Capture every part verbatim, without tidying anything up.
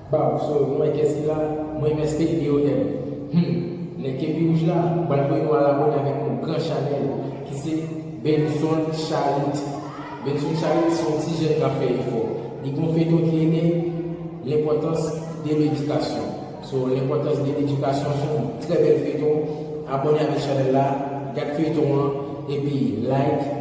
Baw, so, nou wè kès ki la? Mwen M S P D O M. Hmm, nèg ke pi wouj la, m pral voye nou al abòne avèk yon gran chanèl ki se Benson Charit. Benson Charit se yon ti jèn k ap fè efò. Li gen yon feyton ki rele L'importance de l'éducation. So, L'importance de l'éducation se yon trè bèl feyton. Abòne avèk chanèl la, gad feyton an, epi like,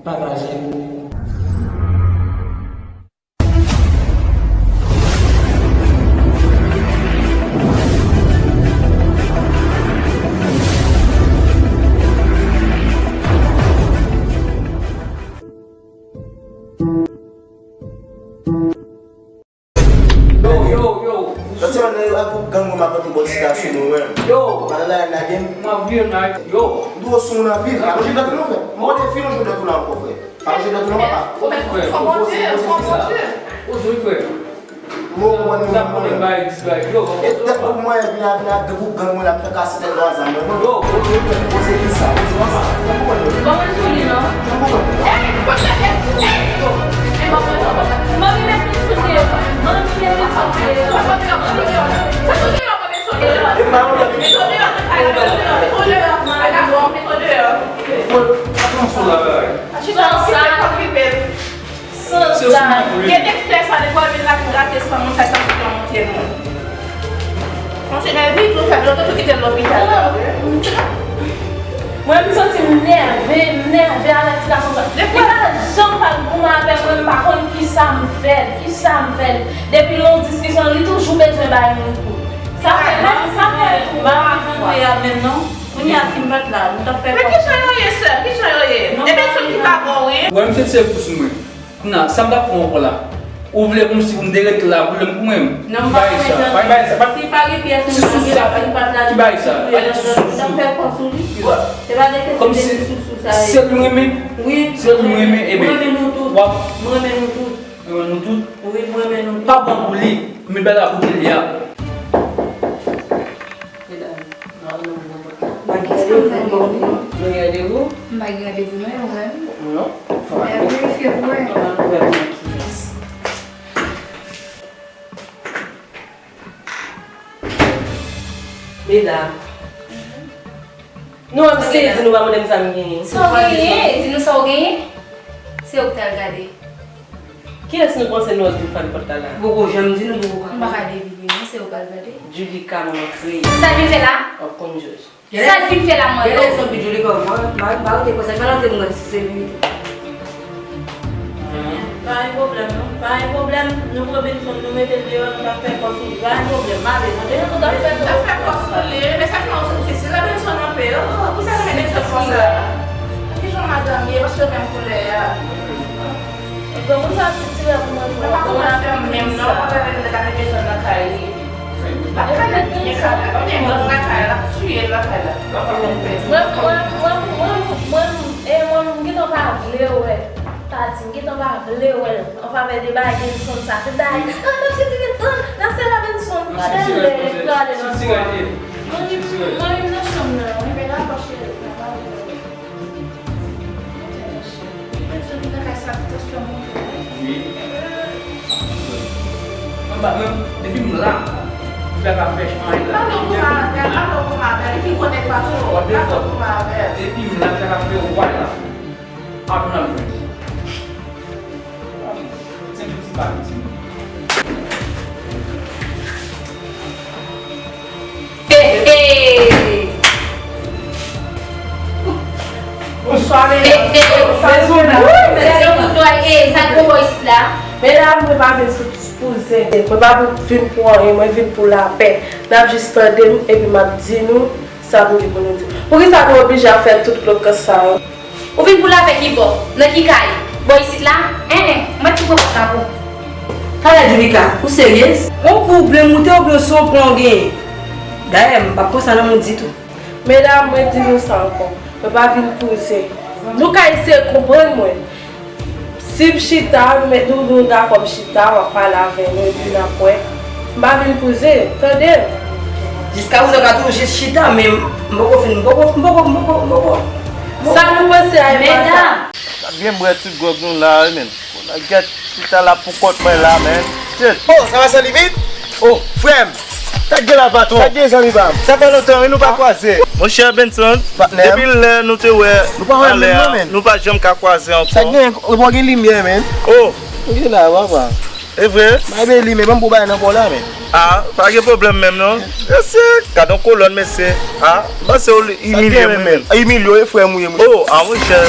pataje l. Yo, yo, yo. Lòt semèn nan, yo ak gwoup gang mwen m ap monte bò ti stasyon nou menm. Yo. Madan la lage m. M ap vire m la. Yo. M dwe sou moun anpil. Alonje dòt ou non, frè. M pote fi, alonje dòt ou la ankò, frè. Alonje dòt ou non, papa. Ou fè kòmantè, kòmantè. Ou jwe, frè. Mwen konprann nou. Sa pwoblèm bay dis bay. Yo. E tèt pou mwen, vin a, vin a, de gwoup gang mwen la, fè kase tèt nou a zam mwen. Yo. Ou jwe, frè, poze ki sa, poze ki sa. Ou konprann nou. Ban mwen sou li, non. Ou konprann nou. Ey, kote, ey, ey. Manmi met li sou tè. Manmi met li sou tè. Chita sa. Gen dèkstè sa, depi w vin la, ki rate san moun, sa, sa se yon monte moun. Monchè, men vit, nou fè, nou te tou kite l lopital la, wi. Mwen, m santi m nève, m nève avèk ti gason sa. Li pa janm pral goumen avè mwen, m pa konn kisa m fè l, kisa m fè l. Depi l nan yon diskisyon, li toujou bezwen bay moun kou. Sa fè, sa fè twa fwa. Mwen menm non. Kounye a, si m pa t la, nou t ap fè kòb. Men kijan yo ye, sè? Kijan yo ye? E pèsonn ki pa bon, wi. Wè, misye tire kou sou mwen. Kounye a, sa m t ap fè ankò la? Ou vle kòmsi pou m te ret la, pwoblèm pou mwen menm? Non, m pa renmen tande. Pa bay sa, pa bay sa, pa... Si pa gen pyès moun ki pa t la, ki bay sa, pa gen sousou. Ou t ap fè kòb sou li? Se pa de kesyon de sousou sa ye. Sèl ou renmen? Wi. Sèl ou renmen, eben, w ap... Mwen renmen nou tout. Mwen renmen nou tout. Wi, mwen renmen nou tout. Pa bon pou li. Men bagay la pou li a. Medam, nou al nan gwo pòt la. M pa gen randevou, non. Nou gen randevou? M pa gen randevou, non, e ou menm? Non. Fò m al verifye pou wè. Fò m al ouvè pou wè kiyès. Medam. Nou wè m sezi, nou pa mande m sa m genyen. Sa w genyen? Di nou sa w genyen. Se ou k t al gade. Kiyès nou panse nou wè k vin frape pòt la la? M poko janm di nou, m poko konnen. M pa ka devine, non, se ou k al gade. Julika, manman kreyè. Sa l vin fè la? W ap konn jòj. Sa l vin fè la, manman? Gen rezon pou Julika, mwen, m pa, m pa rete konsa, fè l antre m wè si se li. Pa gen pwoblèm, non. Pa gen pwoblèm. Nou pran Benson, nou mete l deyò, nou t ap fè kòb sou li. Pa gen pwoblèm, m ale, tande? N ap fè kòb sou li, men sa k fè w soti, se la Benson anpe, oh, pou sa nou met Benson konsa? Kijan madanm ye, paske menm koulè a. Bon, moun sa sitire pou mwen, non, pa kòmanse menm, non, mwen wè nèg la met Benson nan kay li. L ap fè nèg byen sa, l ap fè gang lakay la, l ap tiye l lakay la. Mwen, mwen, mwen, mwen, mwen, e mwen, m gentan pa vle wè pati, m gentan pa vle wè l an favè de bagay Benson sa. Tout bagay, ah, n ap soti Benson, n ap sèl a Benson. Dèyè, prale nan swa. Mwen, mwen, mwen nan chanm nan, wi. Mwen pa vle wè. Pèsonn ki nan kay sa, ki tansyon monte, wi. Wi. Mwen pa, mwen, depi m la, m fè pa fè anyen la. Pale w kòman avè l, pale w kòman avè l, li pi gwo nèg pase w, pale w kòman avè l. Depi m la, m fè pa fè w la. Aprann al jwenn. Se yon ti pa piti. Hey, hey. Bonswa, medam. Hey, hey. Bonswa, medam. Hey, sa k gon bò isit la? Medam, mwen pa vin sou, pou zen. Mwen pa vin pou anyen, mwen vin pou lapè. N ap jis tande m, epi m ap di nou sa m gen pou nou di. Poukisa nou oblije ap fè tout lokans sa yo? Ou vin pou lapè ki bò? Nan ki kay? Bò isit la? En, en, mwen ki pran pòt la pou ou. Talè, Julika, ou seryez? Yon kou w vle moute oubyen se yon plan w genyen? Dayè, m p ap pran sa nan men w ditou. Medam, mwen di nou sa ankò. Mwen pa vin pou zen. Nou ka eseye konprann mwen. Si m chita, nou met nou, nou dakò m chita, w ap pale avè nou, epi n ap wè. M pa vin pou zen, tande m. Jiska prezan, w ka toujou jis chita, men m poko fin, m poko, m poko, m poko, m poko. Sa nou panse a, e pa sa. Medam! N ap byen bwè ti gwòg nou la, wi, men. Nèg gèt chita la pou kont mwen la, men. Shit! Oh, sa va san limit? Oh, frè m! Sa k gen la, patwon? Sa k gen, zanmi pa m? Sa fè lontan, wi, nou pa kwaze. Monchè Benson, depi lè nou te wè anlè a, nou pa janm ka kwaze ankò. Sa k gen? Ou pa gen limyè, men. Oh! Ou gen la, papa. E vre? Bay beli, men ban m pou bay nan kò la, men. Ah, pa gen pwoblèm menm non. Mesye, gad yon kolòn, mesye. Ah, m panse w imilye mwen menm. Imilye w, e frè m ou ye, monchè. Oh, ah, monchè.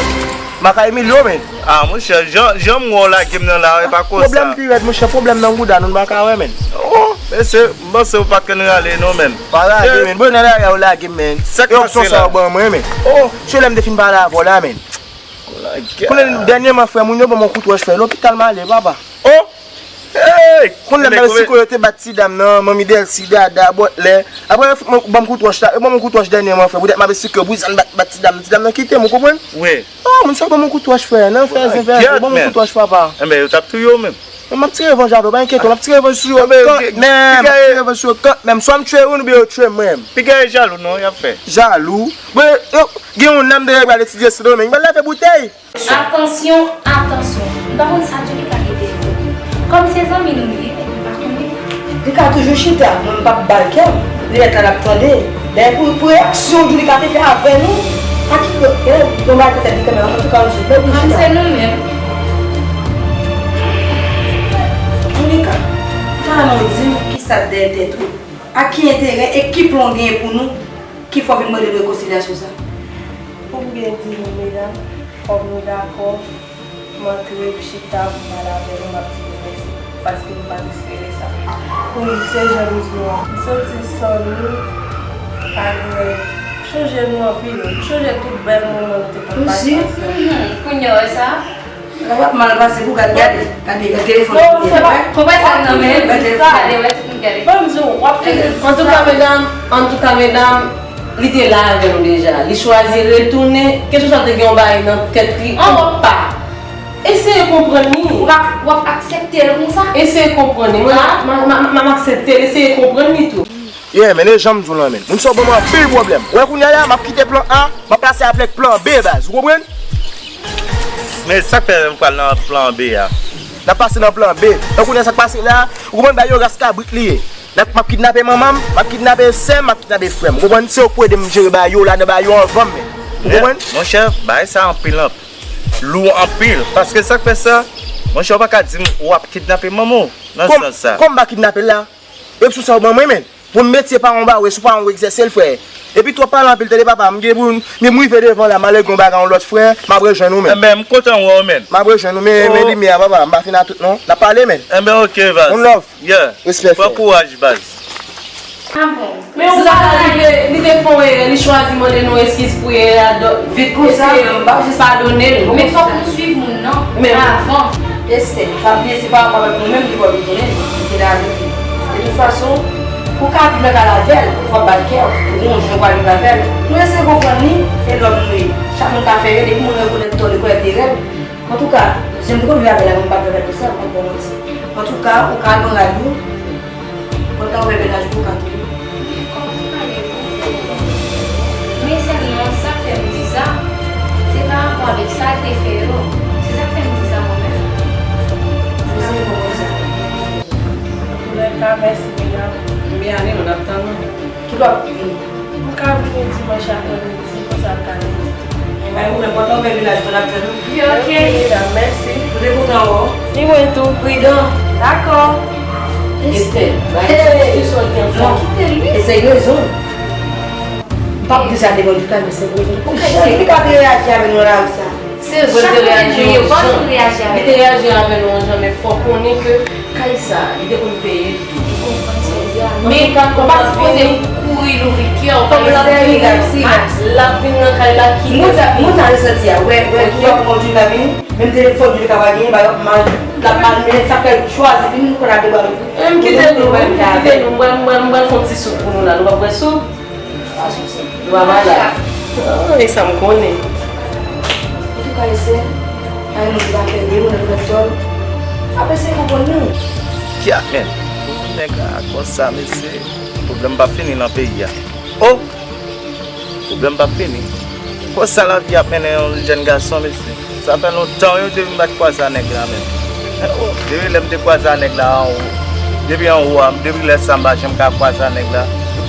M pa ka imilye w, men. Ah, monchè, jan, jan m wè w lage m nan la, e pa konsa. Pwoblèm pi rèd, monchè, pwoblèm nan gouda nou, n pa ka wè, men. Oh, mesye, m panse w pa t konn rale non, men. Pa rale, men. Bon, nan lari a, w lage m, men. Sa k pase la? E opsyon sa w ban mwen, men. Oh. Se lè m te fin pale avè w la, men. Kounye a, dènyèman, frè, moun yo ban m yon kout wòch, frè. Lopital m ale, papa. Oh! Hey! Kounye a, m t al sikoyo, yo te bat ti dam nan, Manmi Delcy, Dada, Bòtlè. Apre, yo fout mwen, ban m kout wòch la, yo ban m yon kout wòch dènyèman, frè. Poutèt m ap esplike yo pou zan bat, bat ti dam nan. Ti dam nan kite m, ou konprann? Wi. Oh, moun sa yo ban m yon kout wòch, frè. Nan fè zen fè, yo ban m yon kout wòch, papa. Enben, yo t ap touye w menm. Men m ap ti revanj avè w, pa enkyete w, m ap ti revanj sou yo kanmenm, m ap ti revanj sou yo kanmenm. Swa m tchwe youn oubyen yo tchwe mwen menm. Piga yo jalou non, y ap fè. Jalou? Bon, yo, gen youn nan m te pral etidye Sendomeng, m pral lave boutèy. Atansyon, atansyon. M pa konn sa Djoulika gen dèyè tèt li. Kòm se zanmi nou li ye, m pa konnen. Li ka toujou chita, mwen m p ap ba l kè m. Li rete la, l ap tande. Dayè, pou, pou reyaksyon Djoulika te fè avè nou, a ki, e, bon, ba l tèt li kanmenm. Antouka, nou sou pèp, nou chita. Kòm se nou menm. Djoulika, ta non di m ki sa k dèyè tèt ou? Ak ki enterè e ki plan w genyen pou nou ki fè w vin mande nou rekonsilyasyon sa? Pou m byen di nou, medam, kòm nou dakò, m antre, m chita, m pale avè nou, m ap di nou mèsi, paske nou pa t espere sa. Wi, se jan nou di w an. M santi san nou pa gen, m chonje nou anpil, m chonje tout bèl moman nou te konn pase ansanm. Kounye a w wè sa? Sa p ap mal pase pou gad, gade, gade, gade telefòn. Bon, se pa, konprann sa nan men, gade, wè tout moun gade. Bon, m di w, w ap tande. Antouka, medam, antouka, medam, li te la avè nou deja. Li chwazi retounen, kesyon sa te gen yon bagay nan tèt li ou pa. Eseye konprann li. W ap, w ap aksepte l konsa? Eseye konprann li. Mwen, m, m, m, m ap aksepte l, eseye konprann li tou. Yeah, men, e jan m di w lan, men. Moun sa yo ban m anpil pwoblèm. Ou wè kounye a la, m ap kite plan A, m ap pase avèk plan B, baz. Ou konprann? Men sa k fè m pral nan plan B a? N ap pase nan plan B. Donk, kounye a sa k pase la, ou konprann, bay yo ras kabrit li ye. N ap, m ap kidnape manman m, m ap kidnape sè m, m ap kidnape frè m. Ou konprann? Se yo k pou ede m jere bay yo la, nan bay yo anvan m menm. Ou konprann? Monchè, bagay sa anpil, anpil. Lou anpil. Paske sa k fè sa, monchè, ou pa ka di m ou ap kidnape manman w nan sans sa. Kòm m pa kidnape l la? Epi sou sa ou ban mwen, men. Pou m metye pa yon bawe, sou pa yon egzèse l, frè. Epi twòp pale anpil, tande papa, m gen pou m, m rive devan la, m ale gen yon bagay yon lòt frè, m ap rejwenn ou, men. Enben, m kontan wè w, men. M ap rejwenn ou, men, men limyè a, papa, m pa fin a tout, non. N ap pale, men. Enben, oke, baz. One love. Yeah. Respè, frè. Pran kouraj, baz. Ah bon. Men yon bagay li te, li te fè yon erè, li chwazi mande nou eskiz pou erè a, donk, vit konsa, eseye padone l. Men fòk nou swiv moun nan avan. Estè, pa bliye se pa rapò avèk nou menm li fò li tounen, li te la avèk li. De tout fason, ou ka viv nan kay la avè l, ou fò ba l kè w, ou gon jan ou pral viv avè l. Nou eseye konprann li, e lòm nou ye. Chak moun ka fè erè, depi moun rekonèt tò, rekonèt erè l. Antouka, jan m te konn viv avè l la, mwen pa t fè konsa, m p ap ba w manti. Antouka, ou ka al pran rad ou, Kontan wè mennaj ou ka touye. Men kòman w pale pou ou? Men sèlman sa k fè m di sa, se pa rapò avèk sa l te fè yo. Se sa k fè m di sa mwen menm. Mesye, bon konsa. Antoulèka, mèsi medam. Ebyen, ale, nou n ap tann ou. Kilè w ap vini? M ka vini dimanch aprèmidi, konsa m ka vini. Bay pwoblèm, kontan wè mennaj mwen ap tann ou. Wi, oke. Mèsi. Nou te kontan wè w. Ni mwen tou. Pridan. Dakò. Estè, bay diskisyon ki anfòm. Estè gen rezon. M p ap di sa devan Djoulika, men se rezon. Pou jan Djoulika te reyaji avè nou nan lari sa. Se vre, l te reyaji yon jan. Li te reyaji avè nou yon jan, men fò w konnen ke kay sa, li te konn peye l tou. Men ou pa sipoze kouri louvri kè w, pa egzanp, l ap vin nan kay la, ki moun sa, moun sa resanti a, wè, wè, ki ap kondui la vini, menm telefòn li ka pa genyen, ba, l ap mal mennen, sa fè l chwazi vin, nou konn ap debake. Menm kite nou, menm kite nou, mwen, mwen, mwen fè yon ti soup pou nou la, nou p ap bwè soup? Pa sousi. Dwa malad. Ah, e sa m konnen. Antouka, Estè, pa gen moun ki pa fè de moun nan tòl. Ap eseye konprann nou. Kyak, men. Nèg la konsa, mesye. Pwoblèm p ap fini nan peyi a. Oh! Pwoblèm p ap fini. Konsa lavi ap mennen yon jèn gason, mesye. Sa fè lontan wi m te vin bat kwaze a nèg la, men. Oh, depi lè m te kwaze a nèg la anwo. Depi anwo a, depi lè sa m pa janm ka kwaze a nèg la.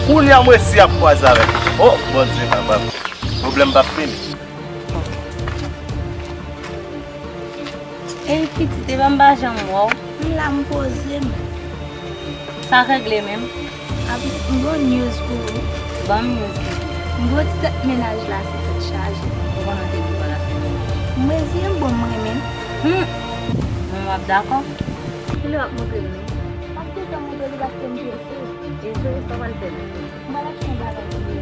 Kounye a m resi ap kwaze avè l. O Bondye papa, pwoblèm p ap fini. Ey pitit, epa m pa janm wè w. M la m poze m. Sa regle menm? Apre m gon news pou ou. Ban m news pitit. M gon ti tèt mennaj la se tèt chaje. Ou konnen w te di w pa t ap fè mennaj. M reziyen m bon m renmen l. Humm. Mwen m ap dakò. Kilè w ap montre l menm? M ap gentan montre l wi paske m prese. E jere sa w pral fè la? M pral achte yon bagay pou li.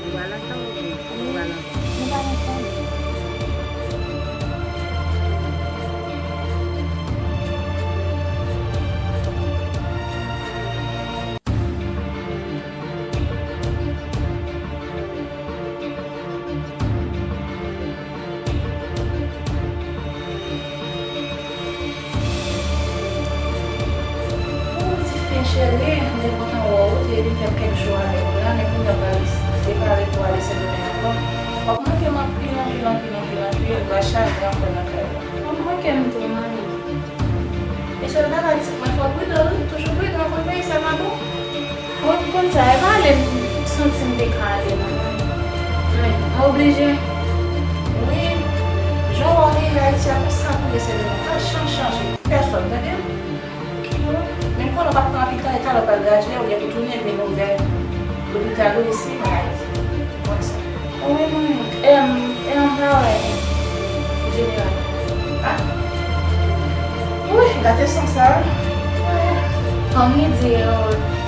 Ou pral ansanm oubyen ou pral ansanm? Nou pral ansanm. Ou ti fi cheri, m te kontan wè w, ou te vin fè kèk jou avèk nou la, men kounye a w pral separe pou w ale Sendomeng ankò. W ap manke m anpil, anpil, anpil, anpil, anpil, va chagren ankò nan kay la. W ap manke m tou, manmi. Mesye, bagay isit mwen fò pridan wi, toujou pridan, konn peyi sa pa bon. Mwen m konn sa, e pa ale m santi m te ka ale non. Men, mwen oblije. Wi, jan w wè w ye Ayiti a, konsa pou ye se devan. Pa janm chanje pèsòn, tande? Men m konnen w p ap pran anpil tan, e talè w pral gradye, ou gen pou tounen vin ouvè lopital ou isi an Ayiti. Konn sa. Wi, manmi. Em, em, m pa wè jeneral. A? Wi, gate san sa. Fanmi di yo,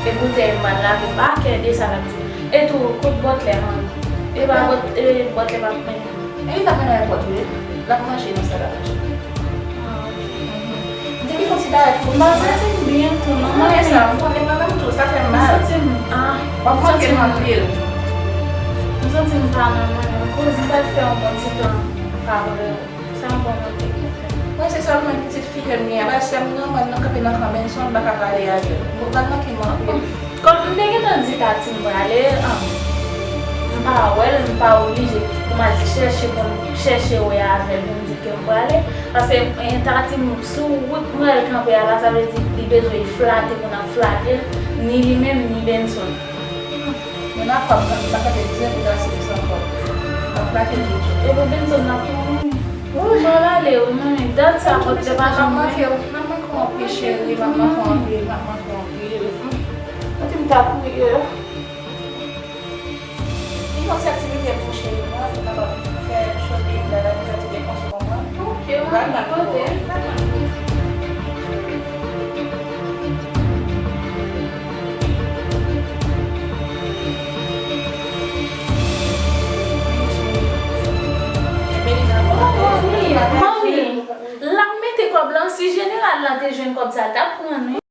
e boutèy m pral lave, pa kè de sa l ap di. E tou, kot Bòtlè, manmi? E pa Bòt-, e Bòtlè p ap mennen m. E li t ap mennen w Bòtlè, l ap manje nan sa l ap manje. A, ok. M te gen yon ti bagay pou ou. M pa santi m byen tou non, manmi. Mwen sa, m konnen manman m tou, sa fè m mal. M santi m, a, w ap manke m anpil. M santi m pa nan mwen menm. Kouz m t al fè yon bon ti tan avè w. Sa m bon mwen te gen fè. Mwen se sèlman yon pitit fi ke m gen. Apa sè m nan, mwen nan kanpe nan kan Benson, m pa ka pale avè l. Ou pral manke m anpil. Kòm m te gentan di Tati m prale, an, m pa wè l, m pa oblije pou m al chèche pou m chèche wè avè l pou m di ke m prale. Paske, en, Tati m sou wout mwen al kanpe a la, sa vle di li bezwen flate pou n ap flate l, ni li menm, ni Benson. Men ma fwa m pa tande dizè pou Tati sa ankò. M ap flate l toujou. E pou Benson n ap pran mwen. Wi, m al ale, wi, manmi. Dat sa, Bòtlè pa janm vini. M ap manke w anpil, cheri. M ap manke w anpil. M ap manke w anpil. Mwen di m ta priye. Li fè yon ti aktivite pou cheri mwen, pou kapab fè shopping, bagay, fè ti depans, ou konprann? Ok, mwen kote. Manmi, manmi, l ap mete kòb lan, si jeneral lan te jwenn kòb sa, l t ap pran, wi.